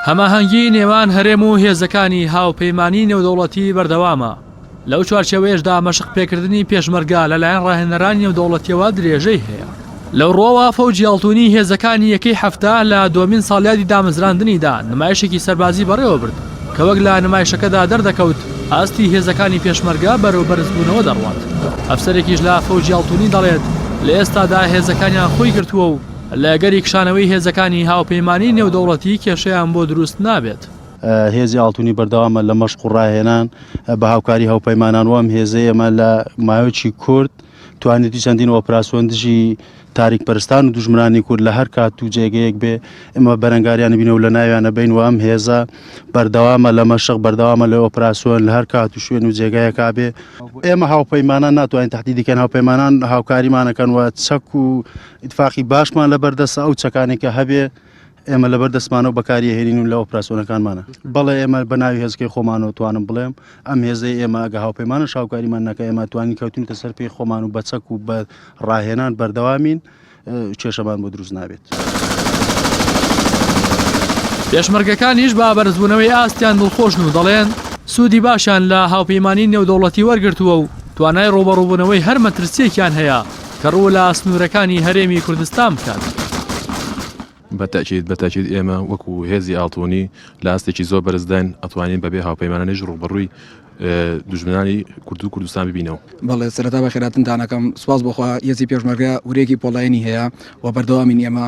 هەماهەنگی نێوان هەرێم و هێزەکانی هاوپەیمانی نێودەوڵەتی بەردەوامە، لەو چوارچێوەیەشدا مەشق پێکردنی پێشمەرگە لەلایەن ڕاهێنەرانی نێودەوڵەتیەوە درێژەی هەیە. لەو ڕووەوە فەوجی ئاڵتونی هێزەکانی یەکەی 70 لە دووەمین ساڵیادی دامەزراندنیدا نمایشێکی سەربازی بەڕێوەبرد کە وەک لە نمایشەکەدا دەردەکەوت ئاستی هێزەکانی پێشمەرگە بەرەو بەرزبوونەوە دەڕوات. ئەفسەرێکیش لە فەوجی ئاڵتونی دەڵێت لە ئێستادا هێزەکانیان خۆی گرتووە و لە ئەگەری کشانەوەی هێزەکانی هاوپەیمانی نێودەوڵەتی کێشەیان بۆ دروست نابێت. هێزی ئاڵتونی بەردەوامە لە مەشق و ڕاهێنان بە هاوکاری هاوپەیمانان و ئەم هێزەی ئێمە لە ماوەیەکی کورت توانیتی چەندین ئۆپراسیۆن دژی تاریک پەرستان و دوژمنانی کورد لە هەر کات و جێگەیەک بێ ئێمە بەرەنگاریان بینە و لە ناویانە بین و ئەم هێزە بەردەوامە لە مەشق بەردەوامە لە ئۆپراسیۆن لە هەر کات و شوێن و جێگایەکا بێ ئێمە هاوپەیمانان ناتوانین تهدیدی کەن هاوپەیمانان هاوکاریمانەکەن و چەک و ئیتفاقی باشمان لەبەردەستە ئەو چەکانێک کە هەبێ ئێمە لەبەر دەستمانەوە بەکاری هێنین و لە ئۆپراسیۆنەکانمانە بەڵێ ئێمە بە ناوی هێزەکەی خۆمانەوە توانم بڵێم ئەم هێزەی ئێمە ئەگە هاوپەیمانە شاوکاریمان نەکە ئێمە توانین کەوتونتە سەر پێی خۆمان و بە چەک و بە ڕاهێنان بەردەوامین کێشەمان بۆ دروست نابێت. پێشمەرگەکانیش بە بەرزبوونەوەی ئاستیان دڵخۆشن و دەڵێن، سوودی باشیان لە هاوپەیمانیی نێودەوڵەتی وەرگرتووە و توانای ڕووبەڕووبوونەوەی هەر مەترسییەکیان هەیە کە ڕوو لە سنوورەکانی هەرێمی کوردستان بکات. بە تەئکید بە تەئکید ئێمە وەکو هێزی ئاڵتونی لە ئاستێکی زۆر بەرزداین ئەتوانین بەبێ هاوپەیمانانیش ڕووبەڕووی دوژمنانی کورد و کوردستان ببینەوە. بەڵێ سەرەتا بەخێراتنتان ئەکەم سوپاس بۆ خوا هێزی پێشمەرگە ورەیەکی پۆڵایینی هەیە و بەردەوامین ئێمە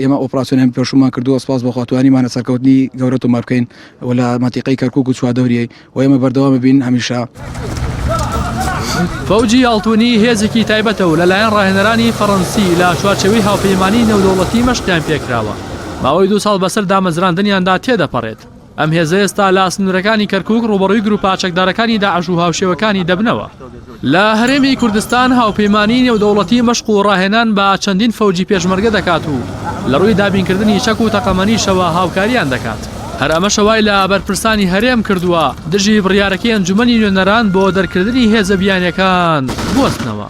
ئێمە ئۆپراسیۆنیان پێشوومان کردووە سوپاس بۆ خوا توانیمانە سەرکەوتنی گەورە تۆمار بکەین و لە مەنتیقەی کەرکوک و چواردەوریی و ئێمە بەردەوام بین هەمیشە. فەوجی ئاڵتونی هێزێکی تایبەتە و لەلایەن ڕاهێنەرانی فەڕەنسی لە چوارچێوەی هاوپەیمانیی نێودەوڵەتی مەشقیان پێکراوە، ماوەی دوو ساڵ بەسەر دامەزراندنیاندا تێدەپەڕێت. ئەم هێزە ئێستا لە سنوورەکانی کەرکووک ڕووبەڕووی گرووپە چەکدارەکانی داعش و هاوشێوەکانی دەبنەوە. لە هەرێمی کوردستان هاوپەیمانیی نێودەوڵەتی مەشق و ڕاهێنان بە چەندین فەوجی پێشمەرگە دەکات و لە ڕووی دابینکردنی چەک و تەقەمەنیشەوە هاوکارییان دەکات. هەر ئەمەشە وای لە بەرپرسانی هەرێم کردووە دژی بڕیارەکەی ئەنجومەنی نوێنەران بۆ دەرکردنی هێزە بیانییەکان بوەستنەوە.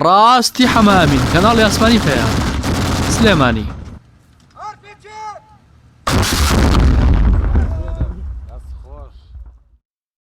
ڕاستی حەمە ئەمین، کەناڵی ئاسمانی پەیام، سلێمانی.